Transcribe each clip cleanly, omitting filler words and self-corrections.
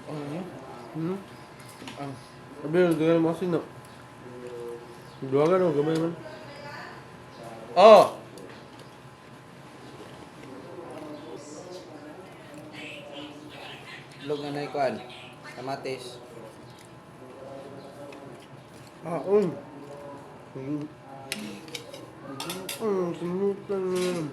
Ano niya? Hmm? Ang Sabi yun, tingnan mo kasi no. Duwagan o, gamay man. Oh! Itlog na naikuan. Kamatis. Ah, um. Sinutan na yan.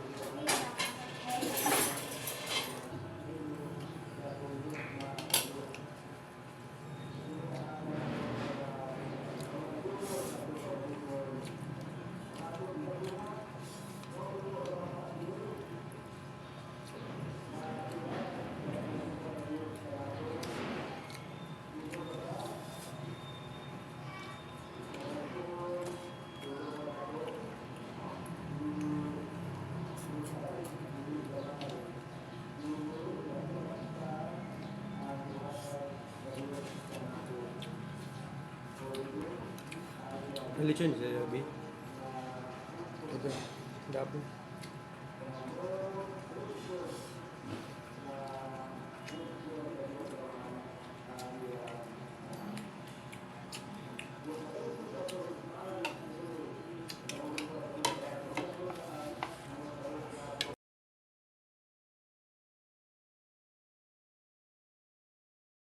Lechon sa gabi. Ito. Dapo.